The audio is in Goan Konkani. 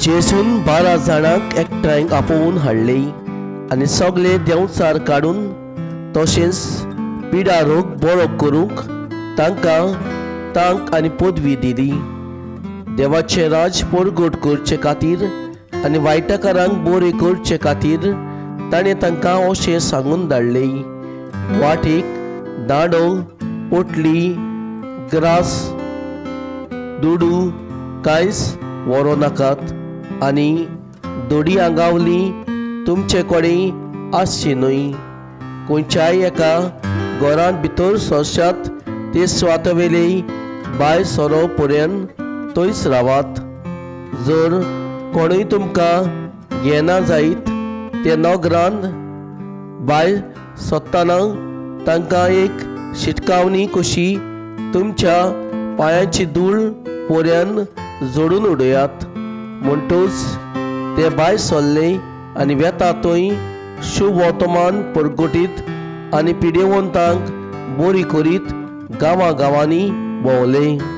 जेजून 12 जाणांक एकठांय आपोवन हाडले आनी सगळे देंवचार काडून तशेंच पिडा रोग बरो करूंक तांकां तांक आनी पदवी दिली. देवाचें राज परगट करचे खातीर आनी वायटकारांक बरे करचे खातीर ताणें तांकां अशें सांगून धाडले, वाटेक दांडो, पोटली, ग्रास, दुडू कांयच व्हरूं नाकात आनी दोडी आंगावली तुमचे कडेन आसची न्हय. खंयच्याय एका घरांत भितर सरशात ते सुवातेवेले भायर सरो पर्यंत थंयच रावात. जर कोणूय तुमकां घेना जायत ते नगरान भायर सोदतना तांकां एक शिटकावणी कशी तुमच्या पांयांची धूळ पर्यंत जोडून उडयात. म्हणटूच ते भायर सरले आनी वेता थंय शुभ वर्तमान परगटीत आनी पिडेवंतांक बरी करीत गांवां गांवांनी भोंवले.